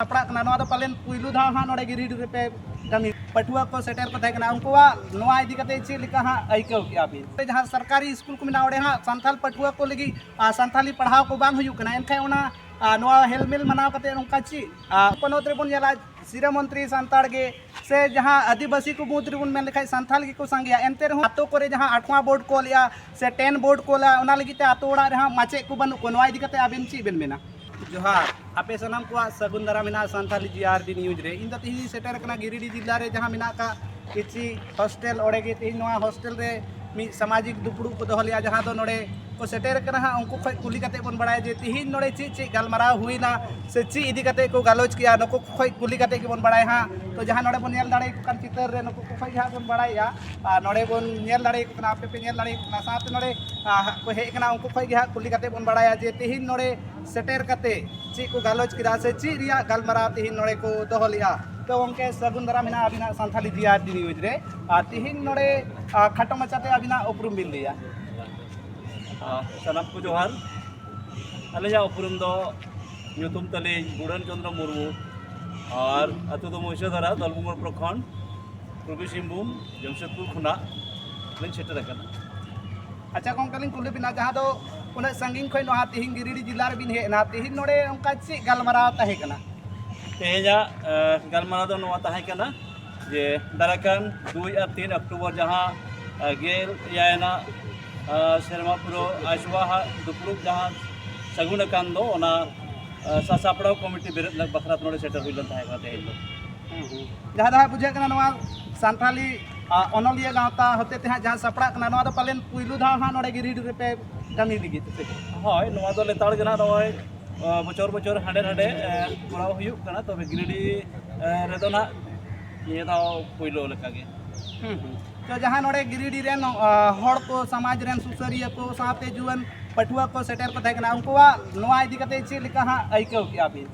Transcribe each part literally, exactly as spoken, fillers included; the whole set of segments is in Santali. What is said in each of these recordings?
ᱥᱟᱯᱲᱟᱜ ᱠᱟᱱᱟ, ᱱᱚᱣᱟ ᱫᱚ ᱯᱟᱞᱮᱱ ᱯᱩᱭᱞᱩ ᱫᱷᱟᱣ ᱦᱟᱸᱜ ᱱᱚᱰᱮ ᱜᱤᱨᱤᱰᱤ ᱨᱮᱯᱮ ᱠᱟᱹᱢᱤ, ᱯᱟᱹᱴᱷᱩᱣᱟᱹ ᱠᱚ ᱥᱮᱴᱮᱨ ᱠᱚ ᱛᱟᱦᱮᱸ ᱠᱟᱱᱟ, ᱩᱱᱠᱩᱣᱟᱜ ᱱᱚᱣᱟ ᱤᱫᱤ ᱠᱟᱛᱮ ᱪᱮᱫ ᱞᱮᱠᱟ ᱦᱟᱸᱜ ᱟᱹᱭᱠᱟᱹᱣ ᱠᱮᱜᱼᱟ ᱵᱤᱱ? ᱡᱟᱦᱟᱸ ᱥᱚᱨᱠᱟᱨᱤ ᱥᱠᱩᱞ ᱠᱚ ᱢᱮᱱᱟᱜᱼᱟ, ᱚᱸᱰᱮ ᱦᱟᱸᱜ ᱥᱟᱱᱛᱟᱲ ᱯᱟᱹᱴᱷᱩᱣᱟᱹ ᱠᱚ ᱞᱟᱹᱜᱤᱫ ᱟᱨ ᱥᱟᱱᱛᱟᱲᱤ ᱯᱟᱲᱦᱟᱣ ᱠᱚ ᱵᱟᱝ ᱦᱩᱭᱩᱜ ᱠᱟᱱᱟ, ᱮᱱᱠᱷᱟᱱ ᱚᱱᱟ ᱟᱨ ᱱᱚᱣᱟ ᱦᱮᱞᱢᱮᱞ ᱢᱟᱱᱟᱣ ᱠᱟᱛᱮ ᱱᱚᱝᱠᱟ ᱪᱮᱫ ᱟᱨ ᱯᱚᱱᱚᱛ ᱨᱮᱵᱚᱱ ᱧᱮᱞᱟ, ᱥᱤᱨᱟᱹ ᱢᱚᱱᱛᱨᱤ ᱥᱟᱱᱛᱟᱲ ᱜᱮ ᱥᱮ ᱡᱟᱦᱟᱸ ᱟᱹᱫᱤᱵᱟᱹᱥᱤ ᱠᱚ ᱢᱩᱫᱽ ᱨᱮᱵᱚᱱ ᱢᱮᱱ ᱞᱮᱠᱷᱟᱡ ᱥᱟᱱᱛᱟᱲ ᱜᱮᱠᱚ ᱥᱟᱸᱜᱮᱭᱟ, ᱮᱱᱛᱮ ᱨᱮᱦᱚᱸ ᱟᱛᱳ ᱠᱚᱨᱮ ᱡᱟᱦᱟᱸ ᱟᱴᱷᱣᱟ ᱵᱳᱨᱰ ᱠᱚ ᱚᱞᱮᱜᱼᱟ ᱥᱮ ᱴᱮᱱ ᱵᱳᱨᱰ ᱠᱚ ᱚᱞᱟ, ᱚᱱᱟ ᱞᱟᱹᱜᱤᱫ ᱛᱮ ᱟᱛᱳ ᱚᱲᱟᱜ ᱨᱮᱦᱚᱸ ᱢᱟᱪᱮᱫ ᱠᱚ ᱵᱟᱹᱱᱩᱜ ᱠᱚᱣᱟ, ᱱᱚᱣᱟ ᱤᱫᱤ ᱠᱟᱛᱮ ᱟᱵᱮᱱ ᱪᱮᱫ ᱵᱮᱱ ᱢᱮᱱᱟ? ᱡᱚᱦᱟᱨ, ᱟᱯᱮ ᱥᱟᱱᱟᱢ ᱠᱚᱣᱟᱜ ᱥᱟᱹᱜᱩᱱ ᱫᱟᱨᱟᱢ ᱢᱮᱱᱟᱜᱼᱟ ᱥᱟᱱᱛᱟᱲᱤ ᱡᱤ ᱟᱨ ᱰᱤ ᱱᱤᱭᱩᱡᱽ ᱨᱮ᱾ ᱤᱧ ᱫᱚ ᱛᱮᱦᱮᱧ ᱤᱧ ᱥᱮᱴᱮᱨ ᱟᱠᱟᱱᱟ ᱜᱤᱨᱤᱰᱤ ᱡᱤᱞᱟ ᱨᱮ ᱡᱟᱦᱟᱸ ᱢᱮᱱᱟᱜ ᱟᱠᱟᱫ ᱠᱤᱪᱷᱤ ᱦᱳᱥᱴᱮᱞ, ᱚᱸᱰᱮ ᱜᱮ ᱛᱮᱦᱮᱧ ᱱᱚᱣᱟ ᱦᱳᱥᱴᱮᱞ ᱨᱮ ᱢᱤᱫ ᱥᱟᱢᱟᱡᱤᱠ ᱫᱩᱯᱲᱩᱵ ᱠᱚ ᱫᱚᱦᱚ ᱞᱮᱫᱼᱟ, ᱡᱟᱦᱟᱸ ᱫᱚ ᱱᱚᱰᱮ ᱠᱚ ᱥᱮᱴᱮᱨ ᱠᱟᱱᱟ ᱦᱟᱸᱜ, ᱩᱱᱠᱩ ᱠᱷᱚᱡ ᱠᱩᱞᱤ ᱠᱟᱛᱮ ᱵᱚᱱ ᱵᱟᱲᱟᱭᱟ ᱡᱮ ᱛᱤᱦᱤᱧ ᱱᱚᱰᱮ ᱪᱮᱫ ᱪᱮᱫ ᱜᱟᱞᱢᱟᱨᱟᱣ ᱦᱩᱭᱱᱟ ᱥᱮ ᱪᱮᱫ ᱤᱫᱤ ᱠᱟᱛᱮ ᱠᱚ ᱜᱟᱞᱚᱪ ᱠᱮᱜᱼᱟ, ᱱᱩᱠᱩ ᱠᱷᱚᱡ ᱠᱩᱞᱤ ᱠᱟᱛᱮ ᱜᱮᱵᱚᱱ ᱵᱟᱲᱟᱭᱟ ᱦᱟᱸᱜ᱾ ᱛᱚ ᱡᱟᱦᱟᱸ ᱱᱚᱰᱮ ᱵᱚᱱ ᱧᱮᱞ ᱫᱟᱲᱮᱭᱟᱠᱚ ᱠᱟᱱ ᱪᱤᱛᱟᱹᱨ ᱨᱮ, ᱱᱩᱠᱩ ᱠᱚ ᱠᱷᱚᱡ ᱜᱮ ᱦᱟᱸᱜ ᱵᱚᱱ ᱵᱟᱲᱟᱭᱮᱜᱼᱟ᱾ ᱟᱨ ᱱᱚᱰᱮ ᱵᱚᱱ ᱧᱮᱞ ᱫᱟᱲᱮᱭᱟᱠᱚ ᱠᱟᱱᱟ, ᱟᱯᱮ ᱯᱮ ᱧᱮᱞ ᱫᱟᱲᱮᱭᱟᱠᱚ ᱠᱟᱱᱟ, ᱥᱟᱶᱛᱮ ᱱᱚᱰᱮ ᱟᱸ, ᱦᱟᱸᱜ ᱠᱚ ᱦᱮᱡ ᱠᱟᱱᱟ, ᱩᱱᱠᱩ ᱠᱷᱚᱡ ᱜᱮ ᱦᱟᱸᱜ ᱠᱩᱞᱤ ᱠᱟᱛᱮ ᱵᱚᱱ ᱵᱟᱲᱟᱭᱟ ᱡᱮ ᱛᱤᱦᱤᱧ ᱱᱚᱰᱮ ᱥᱮᱴᱮᱨ ᱠᱟᱛᱮ ᱪᱮᱫ ᱠᱚ ᱜᱟᱞᱚᱪ ᱠᱮᱫᱟ ᱥᱮ ᱪᱮᱫ ᱨᱮᱭᱟᱜ ᱜᱟᱞᱢᱟᱨᱟᱣ ᱛᱤᱦᱤᱧ ᱱᱚᱰᱮ ᱠᱚ ᱫᱚᱦᱚ ᱞᱮᱜᱼᱟ᱾ ᱛᱚ ᱜᱚᱢᱠᱮ, ᱥᱟᱹᱜᱩᱱ ᱫᱟᱨᱟᱢ ᱦᱮᱱᱟᱜᱼᱟ ᱟᱹᱵᱤᱱᱟᱜ ᱥᱟᱱᱛᱷᱟᱞᱤ ᱡᱤ ᱟᱨ ᱰᱤ ᱱᱤᱭᱩᱡᱽ ᱨᱮ᱾ ᱟᱨ ᱛᱤᱦᱤᱧ ᱱᱚᱰᱮ, ᱟᱸ, ᱠᱷᱟᱴᱚ ᱢᱟᱪᱷᱟᱛᱮ ᱟᱹᱵᱤᱱᱟᱜ ᱩᱯᱨᱩᱢ ᱵᱤᱱ ᱞᱟᱹᱭᱟ᱾ ᱟᱸ, ᱥᱟᱱᱟᱢ ᱠᱚ ᱡᱚᱦᱟᱨ᱾ ᱟᱹᱞᱤᱧᱟᱜ ᱩᱯᱨᱩᱢ ᱫᱚ, ᱧᱩᱛᱩᱢ ᱛᱟᱹᱞᱤᱧ ᱜᱩᱰᱟᱹᱱ ᱪᱚᱸᱫᱽᱨᱚ ᱢᱩᱨᱢᱩ, ᱟᱨ ᱟᱹᱛᱩ ᱫᱚ ᱢᱩᱭᱥᱟᱹᱫᱷᱟᱨᱟ, ᱫᱚᱞᱵᱷᱩᱢᱜᱚᱲ ᱯᱨᱚᱠᱷᱚᱸᱰ, ᱯᱩᱨᱵᱤ ᱥᱤᱝᱵᱷᱩᱢ, ᱡᱟᱢᱥᱮᱫᱽᱯᱩᱨ ᱠᱷᱚᱱᱟᱜ ᱞᱤᱧ ᱥᱮᱴᱮᱨ ᱟᱠᱟᱱᱟ᱾ ᱟᱪᱪᱷᱟ ᱜᱚᱢᱠᱮ, ᱞᱤᱧ ᱠᱩᱞᱤ ᱵᱤᱱᱟ, ᱡᱟᱦᱟᱸ ᱫᱚ ᱩᱱᱟᱹᱜ ᱥᱟᱺᱜᱤᱧ ᱠᱷᱚᱱ ᱱᱚᱣᱟ ᱛᱤᱦᱤᱧ ᱜᱤᱨᱤᱰᱤ ᱡᱮᱞᱟ ᱨᱮᱵᱤᱱ ᱦᱮᱡ ᱮᱱᱟ, ᱛᱤᱦᱤᱧ ᱱᱚᱰᱮ ᱚᱱᱠᱟ ᱪᱮᱫ ᱜᱟᱞᱢᱟᱨᱟᱣ ᱛᱟᱦᱮᱸ ᱠᱟᱱᱟ? ᱛᱮᱦᱮᱧᱟᱜ, ᱮ, ᱜᱟᱞᱢᱟᱨᱟᱣ ᱫᱚ ᱱᱚᱣᱟ ᱛᱟᱦᱮᱸ ᱠᱟᱱᱟ ᱡᱮ ᱫᱟᱨᱟᱭ ᱠᱟᱱ ᱫᱩᱭ ᱟᱨ ᱛᱤᱱ ᱚᱠᱴᱳᱵᱚᱨ, ᱡᱟᱦᱟᱸ, ᱮ, ᱜᱮᱞ ᱮᱭᱟᱭ ᱟᱱᱟᱜ, ᱮ, ᱥᱮᱨᱢᱟ ᱯᱩᱨᱟᱹᱣ ᱟᱭᱥᱩᱣᱟ ᱦᱟᱜ ᱫᱩᱯᱲᱩᱵ ᱡᱟᱦᱟᱸ ᱥᱟᱹᱜᱩᱱ ᱟᱠᱟᱱ ᱫᱚ, ᱚᱱᱟ, ᱮ, ᱥᱟᱥᱟᱯᱲᱟᱣ ᱠᱚᱢᱤᱴᱤ ᱵᱮᱨᱮᱫ ᱞᱟᱹᱜᱤᱫ ᱵᱟᱠᱷᱨᱟ ᱛᱮ ᱱᱚᱰᱮ ᱥᱮᱴᱮᱨ ᱦᱩᱭ ᱞᱮᱱ ᱛᱟᱦᱮᱸ ᱠᱟᱱᱟ ᱛᱮᱦᱮᱧ ᱫᱚ᱾ ᱦᱩᱸ, ᱦᱩᱸ᱾ ᱡᱟᱦᱟᱸ ᱫᱚ ᱦᱟᱸᱜ ᱵᱩᱡᱷᱟᱹᱜ ᱠᱟᱱᱟ, ᱱᱚᱣᱟ ᱥᱟᱱᱛᱷᱟᱞᱤ, ᱟ, ᱚᱱᱚᱞᱤᱭᱟᱹ ᱜᱟᱶᱛᱟ ᱦᱚᱛᱮ ᱛᱮ ᱦᱟᱸᱜ ᱡᱟᱦᱟᱸ ᱥᱟᱯᱲᱟᱜ ᱠᱟᱱᱟ, ᱱᱚᱣᱟ ᱫᱚ ᱯᱟᱞᱮᱱ ᱯᱩᱭᱞᱩ ᱫᱷᱟᱣ ᱦᱟᱸᱜ ᱱᱚᱰᱮ ᱜᱤᱨᱤᱰᱤ ᱨᱮᱯᱮ ᱠᱟᱹᱢᱤ ᱞᱟᱹᱜᱤᱫ ᱥᱮ ᱪᱮᱫ? ᱦᱳᱭ, ᱱᱚᱣᱟ ᱫᱚ ᱞᱮᱛᱟᱲ ᱜᱮ ᱱᱟᱦᱟᱜ ᱱᱚᱜᱼᱚᱭ, ᱟ, ᱵᱚᱪᱷᱚᱨ ᱵᱚᱪᱷᱚᱨ ᱦᱟᱸᱰᱮ ᱱᱟᱰᱮ, ᱮ, ᱠᱚᱨᱟᱣ ᱦᱩᱭᱩᱜ ᱠᱟᱱᱟ, ᱛᱚᱵᱮ ᱜᱤᱨᱤᱰᱤ, ᱮ, ᱨᱮᱫᱚ ᱱᱟᱦᱟᱜ ᱱᱤᱭᱟᱹ ᱫᱷᱟᱣ ᱯᱩᱭᱞᱩ ᱞᱮᱠᱟ ᱜᱮ᱾ ᱦᱩᱸ, ᱦᱩᱸ᱾ ᱛᱚ ᱡᱟᱦᱟᱸ ᱱᱚᱰᱮ ᱜᱤᱨᱤᱰᱤ ᱨᱮᱱ, ᱟ, ᱦᱚᱲ ᱠᱚ, ᱥᱚᱢᱟᱡᱽ ᱨᱮᱱ ᱥᱩᱥᱟᱹᱨᱤᱭᱟᱹ ᱠᱚ ᱥᱟᱶᱛᱮ ᱡᱩᱣᱟᱹᱱ ᱯᱟᱹᱴᱷᱩᱣᱟᱹ ᱠᱚ ᱥᱮᱴᱮᱨ ᱠᱚ ᱛᱟᱦᱮᱸ ᱠᱟᱱᱟ, ᱩᱱᱠᱩᱣᱟᱜ ᱱᱚᱣᱟ ᱤᱫᱤ ᱠᱟᱛᱮ ᱪᱮᱫ ᱞᱮᱠᱟ ᱦᱟᱸᱜ ᱟᱹᱭᱠᱟᱹᱣ ᱠᱮᱜᱼᱟ ᱵᱤᱱ?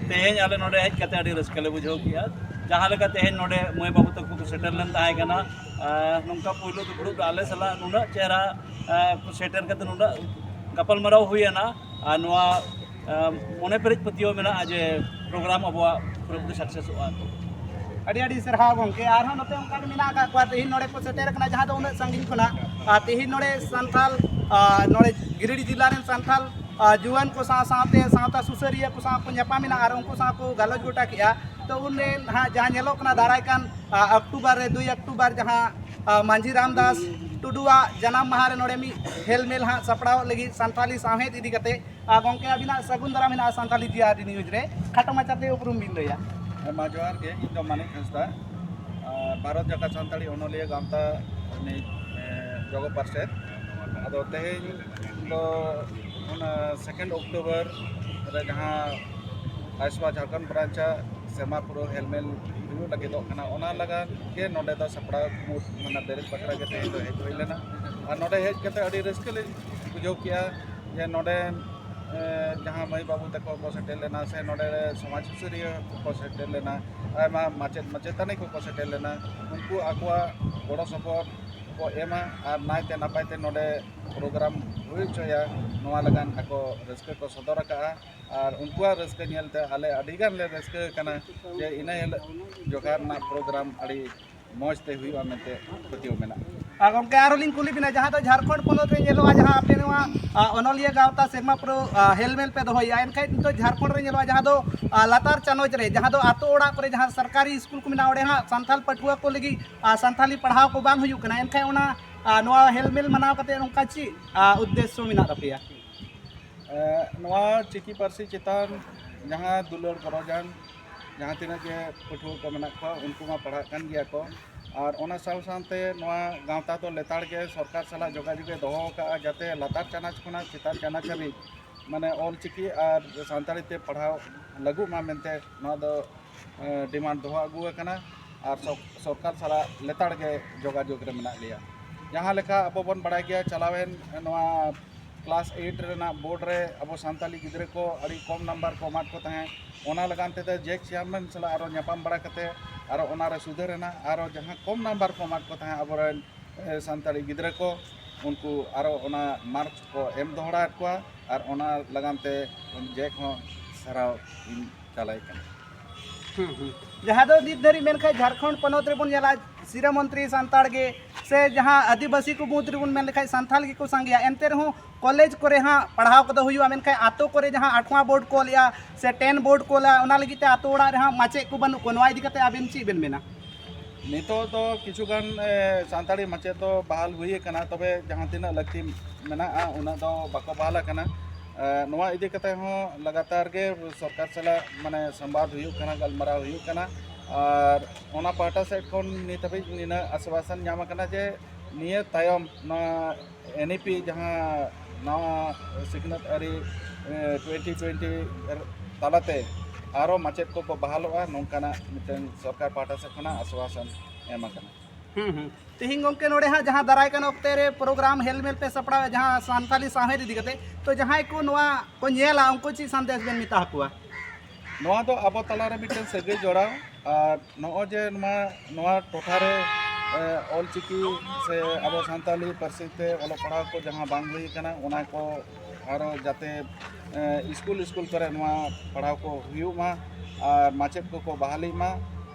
ᱛᱮᱦᱮᱧ ᱟᱞᱮ ᱱᱚᱰᱮ ᱦᱮᱡ ᱠᱟᱛᱮ ᱟᱹᱰᱤ ᱨᱟᱹᱥᱠᱟᱹ ᱞᱮ ᱵᱩᱡᱷᱟᱹᱣ ᱠᱮᱜᱼᱟ᱾ ᱡᱟᱦᱟᱸ ᱞᱮᱠᱟ ᱛᱮᱦᱮᱧ ᱱᱚᱰᱮ ᱢᱟᱹᱭ ᱵᱟᱹᱵᱩ ᱛᱟᱠᱚ ᱠᱚ ᱥᱮᱴᱮᱨ ᱞᱮᱱ ᱛᱟᱦᱮᱸ ᱠᱟᱱᱟ, ᱟᱨ ᱱᱚᱝᱠᱟ ᱯᱩᱭᱞᱩ ᱫᱩᱯᱲᱩᱵ ᱨᱮ ᱟᱞᱮ ᱥᱟᱞᱟᱜ ᱱᱩᱱᱟᱹᱜ ᱪᱮᱦᱨᱟ, ᱟᱨ, ᱠᱚ ᱥᱮᱴᱮᱨ ᱠᱟᱛᱮ ᱱᱩᱱᱟᱹᱜ ᱜᱟᱯᱟᱞᱢᱟᱨᱟᱣ ᱦᱩᱭᱮᱱᱟ, ᱟᱨ ᱱᱚᱣᱟ ᱢᱚᱱᱮ ᱯᱮᱨᱮᱡ ᱯᱟᱹᱛᱭᱟᱹᱣ ᱢᱮᱱᱟᱜᱼᱟ ᱡᱮ ᱯᱨᱳᱜᱨᱟᱢ ᱟᱵᱚᱣᱟᱜ ᱯᱩᱨᱟᱹᱯᱩᱨᱤ ᱥᱟᱠᱥᱮᱥᱚᱜᱼᱟ᱾ ᱟᱹᱰᱤ ᱟᱹᱰᱤ ᱥᱟᱨᱦᱟᱣ ᱜᱚᱢᱠᱮ᱾ ᱟᱨᱦᱚᱸ ᱱᱚᱛᱮ ᱚᱱᱠᱟ ᱜᱮ ᱢᱮᱱᱟᱜ ᱟᱠᱟᱫ ᱠᱚᱣᱟ, ᱛᱮᱦᱮᱧ ᱱᱚᱰᱮ ᱠᱚ ᱥᱮᱴᱮᱨ ᱟᱠᱟᱱᱟ, ᱡᱟᱦᱟᱸ ᱫᱚ ᱩᱱᱟᱹᱜ ᱥᱟᱺᱜᱤᱧ ᱠᱷᱚᱱᱟᱜ᱾ ᱟᱨ ᱛᱮᱦᱮᱧ ᱱᱚᱰᱮ ᱥᱟᱱᱛᱟᱞ, ᱟᱨ ᱱᱚᱰᱮ ᱜᱤᱨᱤᱰᱤ ᱡᱮᱞᱟ ᱨᱮᱱ ᱥᱟᱱᱛᱟᱞ, ᱟᱨ ᱡᱩᱣᱟᱹᱱ ᱠᱚ ᱥᱟᱶ ᱥᱟᱶᱛᱮ ᱥᱟᱶᱛᱟ ᱥᱩᱥᱟᱹᱨᱤᱭᱟᱹ ᱠᱚ ᱥᱟᱶ ᱠᱚ ᱧᱟᱯᱟᱢ ᱮᱱᱟ ᱟᱨ ᱩᱱᱠᱩ ᱥᱟᱶ ᱠᱚ ᱜᱟᱞᱚᱪ ᱜᱚᱴᱟ ᱠᱮᱜᱼᱟ᱾ ᱛᱚ ᱩᱱᱨᱮ ᱱᱟᱦᱟᱜ ᱡᱟᱦᱟᱸ ᱧᱮᱞᱚᱜ ᱠᱟᱱᱟ, ᱫᱟᱨᱟᱭ ᱠᱟᱱ ᱟᱨ ᱚᱠᱴᱳᱵᱚᱨ ᱨᱮ, ᱫᱩᱭ ᱚᱠᱴᱳᱵᱚᱨ, ᱡᱟᱦᱟᱸ ᱟᱨ ᱢᱟᱹᱡᱷᱤ ᱨᱟᱢᱫᱟᱥ ᱴᱩᱰᱩᱣᱟᱜ ᱡᱟᱱᱟᱢ ᱢᱟᱦᱟ ᱨᱮ ᱱᱚᱰᱮ ᱢᱤᱫ ᱦᱮᱞᱢᱮᱞ ᱦᱟᱸᱜ ᱥᱟᱯᱲᱟᱣ ᱞᱟᱹᱜᱤᱫ ᱥᱟᱱᱛᱟᱞᱤ ᱥᱟᱶᱦᱮᱫ ᱤᱫᱤ ᱠᱟᱛᱮ᱾ ᱟᱨ ᱜᱚᱢᱠᱮ, ᱟᱹᱵᱤᱱᱟᱜ ᱥᱟᱹᱜᱩᱱ ᱫᱟᱨᱟᱢ ᱦᱮᱱᱟᱜᱼᱟ ᱥᱟᱱᱛᱟᱞᱤ ᱡᱤ ᱟᱨ ᱰᱤ ᱱᱤᱭᱩᱡᱽ ᱨᱮ, ᱠᱷᱟᱴᱚ ᱢᱟᱪᱷᱟᱛᱮ ᱩᱯᱨᱩᱢ ᱵᱤᱱ ᱞᱟᱹᱭᱟ᱾ ᱦᱮᱸ, ᱢᱟ ᱡᱚᱦᱟᱨ ᱜᱮ, ᱤᱧ ᱫᱚ ᱢᱟᱱᱤᱠ ᱦᱟᱸᱥᱫᱟ, ᱟᱨ ᱵᱷᱟᱨᱚᱛ ᱡᱟᱠᱟᱛ ᱥᱟᱱᱛᱟᱲᱤ ᱚᱱᱚᱞᱤᱭᱟᱹ ᱜᱟᱶᱛᱟ ᱨᱤᱱᱤᱡ, ᱮ, ᱡᱚᱜᱚ ᱯᱟᱨᱥᱮᱛ᱾ ᱟᱫᱚ ᱛᱮᱦᱮᱧ ᱫᱚ ᱚᱱᱟ ᱥᱮᱠᱮᱱᱰ ᱚᱠᱴᱳᱵᱚᱨ ᱨᱮ ᱡᱟᱦᱟᱸ ᱟᱭᱥᱣᱟ ᱡᱷᱟᱲᱠᱷᱚᱸᱰ ᱵᱨᱟᱧᱪ ᱟᱜ ᱥᱮᱨᱢᱟ ᱯᱩᱨᱟᱹᱣ ᱦᱮᱞᱢᱮᱞ ᱦᱩᱭᱩᱜ ᱞᱟᱹᱜᱤᱫᱚᱜ ᱠᱟᱱᱟ, ᱚᱱᱟ ᱞᱟᱜᱟᱫ ᱜᱮ ᱱᱚᱰᱮ ᱫᱚ ᱥᱟᱯᱲᱟᱣ ᱠᱩᱢᱩᱴ, ᱢᱟᱱᱮ ᱵᱮᱨᱮᱫ ᱵᱟᱠᱷᱨᱟ ᱜᱮ ᱛᱮᱦᱮᱧ ᱫᱚ ᱦᱮᱡ ᱦᱩᱭ ᱞᱮᱱᱟ᱾ ᱟᱨ ᱱᱚᱰᱮ ᱦᱮᱡ ᱠᱟᱛᱮ ᱟᱹᱰᱤ ᱨᱟᱹᱥᱠᱟᱹ ᱞᱮ ᱵᱩᱡᱷᱟᱹᱣ ᱠᱮᱜᱼᱟ ᱡᱮ ᱱᱚᱰᱮ, ᱮ, ᱡᱟᱦᱟᱸ ᱢᱟᱹᱭ ᱵᱟᱹᱵᱩ ᱛᱟᱠᱚ ᱠᱚ ᱥᱮᱴᱮᱨ ᱞᱮᱱᱟ, ᱥᱮ ᱱᱚᱰᱮ ᱥᱚᱢᱟᱡᱽ ᱥᱩᱥᱟᱹᱨᱤᱭᱟᱹ ᱠᱚᱠᱚ ᱥᱮᱴᱮᱨ ᱞᱮᱱᱟ, ᱟᱭᱢᱟ ᱢᱟᱪᱮᱫ ᱢᱟᱪᱮᱛᱟᱹᱱᱤ ᱠᱚᱠᱚ ᱥᱮᱴᱮᱨ ᱞᱮᱱᱟ, ᱩᱱᱠᱩ ᱟᱠᱚᱣᱟᱜ ᱜᱚᱲᱚ ᱥᱚᱯᱚᱦᱚᱫ ᱠᱚ ᱮᱢᱟ ᱟᱨ ᱱᱟᱭᱛᱮ ᱱᱟᱯᱟᱭ ᱛᱮ ᱱᱚᱰᱮ ᱯᱨᱳᱜᱨᱟᱢ ᱦᱩᱭ ᱦᱚᱪᱚᱭᱟ, ᱱᱚᱣᱟ ᱞᱟᱹᱜᱤᱫ ᱟᱠᱚ ᱨᱟᱹᱥᱠᱟᱹ ᱠᱚ ᱥᱚᱫᱚᱨ ᱟᱠᱟᱫᱼᱟ᱾ ᱟᱨ ᱩᱱᱠᱩᱣᱟᱜ ᱨᱟᱹᱥᱠᱟᱹ ᱧᱮᱞᱛᱮ ᱟᱞᱮ ᱟᱹᱰᱤ ᱜᱟᱱ ᱞᱮ ᱨᱟᱹᱥᱠᱟᱹ ᱟᱠᱟᱱᱟ ᱡᱮ ᱤᱱᱟᱹ ᱦᱤᱞᱳᱜ ᱡᱚᱠᱷᱟ ᱨᱮᱱᱟᱜ ᱯᱨᱳᱜᱨᱟᱢ ᱟᱹᱰᱤ ᱢᱚᱡᱽ ᱛᱮ ᱦᱩᱭᱩᱜᱼᱟ ᱢᱮᱱᱛᱮ ᱯᱟᱹᱛᱭᱟᱹᱣ ᱢᱮᱱᱟᱜᱼᱟ᱾ ᱟᱨ ᱜᱚᱢᱠᱮ, ᱟᱨᱦᱚᱸ ᱞᱤᱧ ᱠᱩᱞᱤ ᱵᱤᱱᱟ, ᱡᱟᱦᱟᱸ ᱫᱚ ᱡᱷᱟᱲᱠᱷᱚᱸᱰ ᱯᱚᱱᱚᱛ ᱨᱮ ᱧᱮᱞᱚᱜᱼᱟ, ᱡᱟᱦᱟᱸ ᱟᱯᱮ ᱱᱚᱣᱟ, ᱟ, ᱚᱱᱚᱞᱤᱭᱟᱹ ᱜᱟᱶᱛᱟ ᱥᱮᱨᱢᱟ ᱯᱩᱨᱟᱹᱣ, ᱟ, ᱦᱮᱞᱢᱮᱞ ᱯᱮ ᱫᱚᱦᱚᱭᱮᱫᱼᱟ, ᱮᱱᱠᱷᱟᱱ ᱱᱤᱛᱚᱜ ᱡᱷᱟᱲᱠᱷᱚᱸᱰ ᱨᱮ ᱧᱮᱞᱚᱜᱼᱟ, ᱡᱟᱦᱟᱸ ᱫᱚ, ᱟ, ᱞᱟᱛᱟᱨ ᱪᱟᱱᱚᱪ ᱨᱮ, ᱡᱟᱦᱟᱸ ᱫᱚ ᱟᱛᱳ ᱚᱲᱟᱜ ᱠᱚᱨᱮ ᱡᱟᱦᱟᱸ ᱥᱚᱨᱠᱟᱨᱤ ᱥᱠᱩᱞ ᱠᱚ ᱢᱮᱱᱟᱜᱼᱟ, ᱚᱸᱰᱮ ᱦᱟᱸᱜ ᱥᱟᱱᱛᱟᱲ ᱯᱟᱹᱴᱷᱩᱣᱟᱹ ᱠᱚ ᱞᱟᱹᱜᱤᱫ, ᱟ, ᱥᱟᱱᱛᱟᱲᱤ ᱯᱟᱲᱦᱟᱣ ᱠᱚ ᱵᱟᱝ ᱦᱩᱭᱩᱜ ᱠᱟᱱᱟ, ᱮᱱᱠᱷᱟᱱ ᱚᱱᱟ, ᱟ, ᱱᱚᱣᱟ ᱦᱮᱞᱢᱮᱞ ᱢᱟᱱᱟᱣ ᱠᱟᱛᱮ ᱱᱚᱝᱠᱟ ᱪᱮᱫ, ᱟ, ᱩᱫᱽᱫᱮᱥᱥᱚ ᱢᱮᱱᱟᱜ ᱛᱟᱯᱮᱭᱟ? ᱮ, ᱱᱚᱣᱟ ᱪᱤᱠᱤ ᱯᱟᱹᱨᱥᱤ ᱪᱮᱛᱟᱱ ᱡᱟᱦᱟᱸ ᱫᱩᱞᱟᱹᱲ ᱜᱚᱨᱚᱡᱟᱱ ᱡᱟᱦᱟᱸ ᱛᱤᱱᱟᱹᱜ ᱜᱮ ᱯᱟᱹᱴᱷᱩᱣᱟᱹ ᱠᱚ ᱢᱮᱱᱟᱜ ᱠᱚᱣᱟ, ᱩᱱᱠᱩ ᱢᱟ ᱯᱟᱲᱦᱟᱜ ᱠᱟᱱ ᱜᱮᱭᱟ ᱠᱚ᱾ ᱟᱨ ᱚᱱᱟ ᱥᱟᱶ ᱥᱟᱶᱛᱮ ᱱᱚᱣᱟ ᱜᱟᱶᱛᱟ ᱫᱚ ᱞᱮᱛᱟᱲ ᱜᱮ ᱥᱚᱨᱠᱟᱨ ᱥᱟᱞᱟᱜ ᱡᱳᱜᱟᱡᱳᱜᱽ ᱮ ᱫᱚᱦᱚ ᱟᱠᱟᱫᱼᱟ, ᱡᱟᱛᱮ ᱞᱟᱛᱟᱨ ᱪᱟᱱᱟᱪ ᱠᱷᱚᱱᱟᱜ ᱪᱮᱛᱟᱱ ᱪᱟᱱᱟᱪ ᱦᱟᱹᱵᱤᱡ, ᱢᱟᱱᱮ, ᱚᱞᱪᱤᱠᱤ ᱟᱨ ᱥᱟᱱᱛᱟᱲᱤ ᱛᱮ ᱯᱟᱲᱦᱟᱣ ᱞᱟᱹᱜᱩᱜ ᱢᱟ ᱢᱮᱱᱛᱮ ᱱᱚᱣᱟ ᱫᱚ, ᱮ, ᱰᱤᱢᱟᱱᱰ ᱫᱚᱦᱚ ᱟᱹᱜᱩ ᱟᱠᱟᱱᱟ᱾ ᱟᱨ ᱥᱚ-, ᱥᱚᱨᱠᱟᱨ ᱥᱟᱞᱟᱜ ᱞᱮᱛᱟᱲ ᱜᱮ ᱡᱳᱜᱟᱡᱳᱜᱽ ᱨᱮ ᱢᱮᱱᱟᱜ ᱞᱮᱭᱟ᱾ ᱡᱟᱦᱟᱸ ᱞᱮᱠᱟ ᱟᱵᱚ ᱵᱚᱱ ᱵᱟᱲᱟᱭ ᱜᱮᱭᱟ, ᱪᱟᱞᱟᱣᱮᱱ ᱱᱚᱣᱟ ᱠᱞᱟᱥ ᱮᱭᱤᱴ ᱨᱮᱱᱟᱜ ᱵᱳᱨᱰ ᱨᱮ ᱟᱵᱚ ᱥᱟᱱᱛᱟᱞᱤ ᱜᱤᱫᱽᱨᱟᱹ ᱠᱚ ᱟᱹᱰᱤ ᱠᱚᱢ ᱱᱟᱢᱵᱟᱨ ᱠᱚ ᱮᱢᱟᱫ ᱠᱚ ᱛᱟᱦᱮᱸᱫ᱾ ᱚᱱᱟ ᱞᱟᱹᱜᱤᱫ ᱛᱮᱫᱚ ᱡᱮᱠ ᱪᱮᱭᱟᱨᱢᱮᱱ ᱥᱟᱞᱟᱜ ᱟᱨᱚ ᱧᱟᱯᱟᱢ ᱵᱟᱲᱟ ᱠᱟᱛᱮ ᱟᱨᱚ ᱚᱱᱟᱨᱮ ᱥᱩᱫᱷᱟᱹᱨ ᱮᱱᱟ᱾ ᱟᱨᱚ ᱡᱟᱦᱟᱸ ᱠᱚᱢ ᱱᱟᱢᱵᱟᱨ ᱠᱚ ᱮᱢᱟᱫ ᱠᱚ ᱛᱟᱦᱮᱸᱫ ᱟᱵᱚᱨᱮᱱ, ᱮ, ᱥᱟᱱᱛᱟᱲᱤ ᱜᱤᱫᱽᱨᱟᱹ ᱠᱚ, ᱩᱱᱠᱩ ᱟᱨᱚ ᱚᱱᱟ ᱢᱟᱨᱪ ᱠᱚ ᱮᱢ ᱫᱚᱦᱲᱟᱣᱟᱫ ᱠᱚᱣᱟ ᱟᱨ ᱚᱱᱟ ᱞᱟᱜᱟᱱ ᱛᱮ ᱡᱮᱠ ᱦᱚᱸ ᱥᱟᱨᱦᱟᱣ ᱤᱧ ᱪᱟᱞᱟᱭ ᱠᱟᱱᱟ᱾ ᱦᱩᱸ, ᱦᱩᱸ᱾ ᱡᱟᱦᱟᱸ ᱫᱚ ᱱᱤᱛ ᱫᱷᱟᱹᱨᱤᱡ ᱢᱮᱱᱠᱷᱟᱱ ᱡᱷᱟᱲᱠᱷᱚᱸᱰ ᱯᱚᱱᱚᱛ ᱨᱮᱵᱚᱱ ᱧᱮᱞᱟ, ᱥᱤᱨᱟᱹ ᱢᱚᱱᱛᱨᱤ ᱥᱟᱱᱛᱟᱲ ᱜᱮ ᱥᱮ ᱡᱟᱦᱟᱸ ᱟᱹᱫᱤᱵᱟᱹᱥᱤ ᱠᱚ ᱢᱩᱫᱽ ᱨᱮᱵᱚᱱ ᱢᱮᱱ ᱞᱮᱠᱷᱟᱱ ᱥᱟᱱᱛᱟᱲ ᱜᱮᱠᱚ ᱥᱟᱸᱜᱮᱭᱟ, ᱮᱱᱛᱮ ᱨᱮᱦᱚᱸ ᱠᱚᱞᱮᱡᱽ ᱠᱚᱨᱮ ᱦᱟᱸᱜ ᱯᱟᱲᱦᱟᱣ ᱠᱚᱫᱚ ᱦᱩᱭᱩᱜᱼᱟ, ᱢᱮᱱᱠᱷᱟᱱ ᱟᱛᱳ ᱠᱚᱨᱮ ᱡᱟᱦᱟᱸ ᱟᱴᱷᱣᱟ ᱵᱳᱨᱰ ᱠᱚ ᱚᱞᱮᱜᱼᱟ ᱥᱮ ᱴᱮᱱ ᱵᱳᱨᱰ ᱠᱚ ᱚᱞᱮᱜᱼᱟ, ᱚᱱᱟ ᱞᱟᱹᱜᱤᱫ ᱛᱮ ᱟᱛᱳ ᱚᱲᱟᱜ ᱨᱮᱦᱟᱸᱜ ᱢᱟᱪᱮᱫ ᱠᱚ ᱵᱟᱹᱱᱩᱜ ᱠᱚᱣᱟ, ᱱᱚᱣᱟ ᱤᱫᱤ ᱠᱟᱛᱮ ᱟᱵᱮᱱ ᱪᱮᱫ ᱵᱮᱱ ᱢᱮᱱᱟ? ᱱᱤᱛᱚᱜ ᱫᱚ ᱠᱤᱪᱷᱩ ᱜᱟᱱ, ᱮ, ᱥᱟᱱᱛᱟᱲᱤ ᱢᱟᱪᱮᱫ ᱫᱚ ᱵᱟᱦᱟᱞ ᱦᱩᱭ ᱟᱠᱟᱱᱟ, ᱛᱚᱵᱮ ᱡᱟᱦᱟᱸ ᱛᱤᱱᱟᱹᱜ ᱞᱟᱹᱠᱛᱤ ᱢᱮᱱᱟᱜᱼᱟ, ᱩᱱᱟᱹᱜ ᱫᱚ ᱵᱟᱠᱚ ᱵᱟᱦᱟᱞ ᱟᱠᱟᱱᱟ᱾ ᱮ, ᱱᱚᱣᱟ ᱤᱫᱤ ᱠᱟᱛᱮ ᱦᱚᱸ ᱞᱟᱜᱟᱛᱟᱨ ᱜᱮ ᱥᱚᱨᱠᱟᱨ ᱥᱟᱞᱟᱜ, ᱢᱟᱱᱮ, ᱥᱚᱢᱵᱟᱫ ᱦᱩᱭᱩᱜ ᱠᱟᱱᱟ, ᱜᱟᱞᱢᱟᱨᱟᱣ ᱦᱩᱭᱩᱜ ᱠᱟᱱᱟ᱾ ᱟᱨ ᱚᱱᱟ ᱯᱟᱦᱴᱟ ᱥᱮᱫ ᱠᱷᱚᱱ ᱱᱤᱛ ᱦᱟᱹᱵᱤᱡ ᱱᱤᱱᱟᱹᱜ ᱟᱥᱣᱟᱥᱚᱱ ᱧᱟᱢ ᱟᱠᱟᱱᱟ ᱡᱮ ᱱᱤᱭᱟᱹ ᱛᱟᱭᱚᱢ ᱱᱚᱣᱟ ᱮᱱ ᱤ ᱯᱤ, ᱡᱟᱦᱟᱸ ᱱᱟᱣᱟ ᱥᱤᱠᱷᱱᱟᱹᱛ ᱟᱹᱨᱤ, ᱮ, ᱴᱩᱭᱮᱱᱴᱤ ᱴᱩᱭᱮᱱᱴᱤ ᱛᱟᱞᱟᱛᱮ ᱟᱨᱚ ᱢᱟᱪᱮᱫ ᱠᱚᱠᱚ ᱵᱟᱦᱟᱞᱚᱜᱼᱟ, ᱱᱚᱝᱠᱟᱱᱟᱜ ᱢᱤᱫᱴᱟᱝ ᱥᱚᱨᱠᱟᱨ ᱯᱟᱦᱴᱟ ᱥᱮᱫ ᱠᱷᱚᱱᱟᱜ ᱟᱥᱣᱟᱥᱚᱱ ᱮᱢ ᱟᱠᱟᱱᱟ᱾ ᱦᱩᱸ, ᱦᱩᱸ᱾ ᱛᱮᱦᱮᱧ ᱜᱚᱢᱠᱮ, ᱱᱚᱰᱮ ᱦᱟᱸᱜ ᱡᱟᱦᱟᱸ ᱫᱟᱨᱟᱭ ᱠᱟᱱ ᱚᱠᱛᱮ ᱨᱮ ᱯᱨᱳᱜᱨᱟᱢ ᱦᱮᱞᱢᱮᱞ ᱯᱮ ᱥᱟᱯᱲᱟᱣᱟ, ᱡᱟᱦᱟᱸ ᱥᱟᱱᱛᱟᱞᱤ ᱥᱟᱶᱦᱮᱫ ᱤᱫᱤ ᱠᱟᱛᱮ, ᱛᱚ ᱡᱟᱦᱟᱸᱭ ᱠᱚ ᱱᱚᱣᱟ ᱠᱚ ᱧᱮᱞᱟ, ᱩᱱᱠᱩ ᱪᱮᱫ ᱥᱟᱸᱫᱮᱥ ᱵᱮᱱ ᱢᱮᱛᱟ ᱟᱠᱚᱣᱟ? ᱱᱚᱣᱟ ᱫᱚ ᱟᱵᱚ ᱛᱟᱞᱟᱨᱮ ᱢᱤᱫᱴᱮᱱ ᱥᱟᱹᱜᱟᱹᱭ ᱡᱚᱲᱟᱣ, ᱟᱨ ᱱᱚᱜᱼᱚᱭ ᱡᱮ ᱱᱚᱣᱟ, ᱱᱚᱣᱟ ᱴᱚᱴᱷᱟ ᱨᱮ, ᱮ, ᱚᱞᱪᱤᱠᱤ ᱥᱮ ᱟᱵᱚ ᱥᱟᱱᱛᱟᱞᱤ ᱯᱟᱹᱨᱥᱤ ᱛᱮ ᱚᱞᱚᱜ ᱯᱟᱲᱦᱟᱣ ᱠᱚ ᱡᱟᱦᱟᱸ ᱵᱟᱝ ᱦᱩᱭ ᱟᱠᱟᱱᱟ, ᱚᱱᱟ ᱠᱚ ᱟᱨᱚ ᱡᱟᱛᱮ, ᱮ, ᱤᱥᱠᱩᱞ, ᱤᱥᱠᱩᱞ ᱠᱚᱨᱮ ᱱᱚᱣᱟ ᱯᱟᱲᱦᱟᱣ ᱠᱚ ᱦᱩᱭᱩᱜ ᱢᱟ ᱟᱨ ᱢᱟᱪᱮᱫ ᱠᱚᱠᱚ ᱵᱟᱦᱟᱞᱤᱜ ᱢᱟ,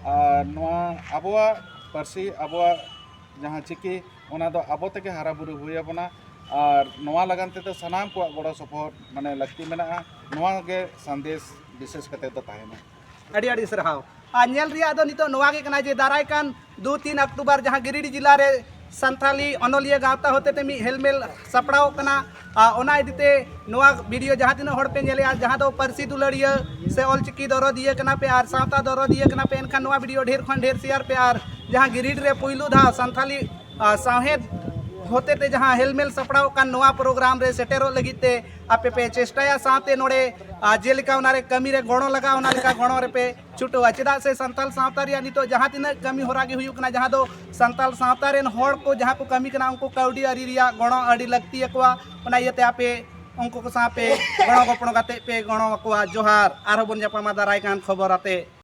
ᱟᱨ ᱱᱚᱣᱟ ᱟᱵᱚᱣᱟᱜ ᱯᱟᱹᱨᱥᱤ, ᱟᱵᱚᱣᱟᱜ ᱡᱟᱦᱟᱸ ᱪᱤᱠᱤ, ᱚᱱᱟ ᱫᱚ ᱟᱵᱚ ᱛᱮᱜᱮ ᱦᱟᱨᱟ ᱵᱩᱨᱩ ᱦᱩᱭ ᱟᱵᱚᱱᱟ᱾ ᱟᱨ ᱱᱚᱣᱟ ᱞᱟᱜᱟᱱ ᱛᱮᱫᱚ ᱥᱟᱱᱟᱢ ᱠᱚᱣᱟᱜ ᱜᱚᱲᱚ ᱥᱚᱯᱚᱦᱚᱫ, ᱢᱟᱱᱮ, ᱞᱟᱹᱠᱛᱤ ᱢᱮᱱᱟᱜᱼᱟ᱾ ᱱᱚᱣᱟ ᱜᱮ ᱥᱟᱸᱫᱮᱥ ᱵᱤᱥᱮᱥ ᱠᱟᱛᱮ ᱫᱚ ᱛᱟᱦᱮᱱᱟ᱾ ᱟᱹᱰᱤ ᱟᱹᱰᱤ ᱥᱟᱨᱦᱟᱣ᱾ ᱟᱨ ᱧᱮᱞ ᱨᱮᱭᱟᱜ ᱫᱚ ᱱᱤᱛᱚᱜ ᱱᱚᱣᱟ ᱜᱮ ᱠᱟᱱᱟ ᱡᱮ ᱫᱟᱨᱟᱭ ᱠᱟᱱ ᱫᱩ ᱛᱤᱱ ᱚᱠᱴᱳᱵᱚᱨ ᱡᱟᱦᱟᱸ ᱜᱤᱨᱤᱰᱤ ᱡᱮᱞᱟ ᱨᱮ ᱥᱟᱱᱛᱷᱟᱞᱤ ᱚᱱᱚᱞᱤᱭᱟᱹ ᱜᱟᱶᱛᱟ ᱦᱚᱛᱮ ᱛᱮ ᱢᱤᱫ ᱦᱮᱞᱢᱮᱞ ᱥᱟᱯᱲᱟᱣ ᱠᱟᱱᱟ, ᱟᱨ ᱚᱱᱟ ᱤᱫᱤ ᱛᱮ ᱱᱚᱣᱟ ᱵᱷᱤᱰᱤᱭᱳ ᱡᱟᱦᱟᱸ ᱛᱤᱱᱟᱹᱜ ᱦᱚᱲ ᱯᱮ ᱧᱮᱞᱮᱜᱼᱟ, ᱡᱟᱦᱟᱸ ᱫᱚ ᱯᱟᱹᱨᱥᱤ ᱫᱩᱞᱟᱹᱲᱤᱭᱟᱹ ᱥᱮ ᱚᱞᱪᱤᱠᱤ ᱫᱚᱨᱚᱫᱤᱭᱟᱹ ᱠᱟᱱᱟ ᱯᱮ ᱟᱨ ᱥᱟᱶᱛᱟ ᱫᱚᱨᱚᱫᱤᱭᱟᱹ ᱠᱟᱱᱟ ᱯᱮ, ᱮᱱᱠᱷᱟᱱ ᱱᱚᱣᱟ ᱵᱷᱤᱰᱤᱭᱳ ᱰᱷᱮᱨ ᱠᱷᱚᱱ ᱰᱷᱮᱨ ᱥᱮᱭᱟᱨ ᱯᱮ ᱟᱨ ᱡᱟᱦᱟᱸ ᱜᱤᱨᱤᱰᱤ ᱨᱮ ᱯᱩᱭᱞᱩ ᱫᱷᱟᱣ ᱥᱟᱱᱛᱷᱟᱞᱤ, ᱟᱨ, ᱥᱟᱶᱦᱮᱫ ᱦᱚᱛᱮ ᱛᱮ ᱡᱟᱦᱟᱸ ᱦᱮᱞᱢᱮᱞ ᱥᱟᱯᱲᱟᱣ ᱠᱟᱱ ᱱᱚᱣᱟ ᱯᱨᱳᱜᱨᱟᱢ ᱨᱮ ᱥᱮᱴᱮᱨᱚᱜ ᱞᱟᱹᱜᱤᱫ ᱛᱮ ᱟᱯᱮ ᱯᱮ ᱪᱮᱥᱴᱟᱭᱟ, ᱥᱟᱶᱛᱮ ᱱᱚᱰᱮ, ᱟᱨ, ᱡᱮᱞᱮᱠᱟ ᱚᱱᱟ ᱨᱮ ᱠᱟᱹᱢᱤ ᱨᱮ ᱜᱚᱲᱚ ᱞᱟᱜᱟᱜᱼᱟ, ᱚᱱᱟ ᱞᱮᱠᱟ ᱜᱚᱲᱚ ᱨᱮᱯᱮ ᱪᱷᱩᱴᱟᱹᱣᱟ᱾ ᱪᱮᱫᱟᱜ ᱥᱮ ᱥᱟᱱᱛᱟᱲ ᱥᱟᱶᱛᱟ ᱨᱮᱭᱟᱜ ᱱᱤᱛᱚᱜ ᱡᱟᱦᱟᱸ ᱛᱤᱱᱟᱹᱜ ᱠᱟᱹᱢᱤ ᱦᱚᱨᱟ ᱜᱮ ᱦᱩᱭᱩᱜ ᱠᱟᱱᱟ, ᱡᱟᱦᱟᱸ ᱫᱚ ᱥᱟᱱᱛᱟᱲ ᱥᱟᱶᱛᱟ ᱨᱮᱱ ᱦᱚᱲ ᱠᱚ ᱡᱟᱦᱟᱸ ᱠᱚ ᱠᱟᱹᱢᱤ ᱠᱟᱱᱟ, ᱩᱱᱠᱩ ᱠᱟᱹᱣᱰᱤ ᱟᱹᱨᱤ ᱨᱮᱭᱟᱜ ᱜᱚᱲᱚ ᱟᱹᱰᱤ ᱞᱟᱹᱠᱛᱤ ᱟᱠᱚᱣᱟ᱾ ᱚᱱᱟ ᱤᱭᱟᱹᱛᱮ ᱟᱯᱮ ᱩᱱᱠᱩ ᱠᱚ ᱥᱟᱶ ᱯᱮ ᱜᱚᱲᱚ ᱜᱚᱯᱚᱲᱚ ᱠᱟᱛᱮ ᱯᱮ ᱜᱚᱲᱚ ᱟᱠᱚᱣᱟ᱾ ᱡᱚᱦᱟᱨ, ᱟᱨᱦᱚᱸ ᱵᱚᱱ ᱧᱟᱯᱟᱢᱟ ᱫᱟᱨᱟᱭ ᱠᱟᱱ ᱠᱷᱚᱵᱚᱨ ᱟᱛᱮ᱾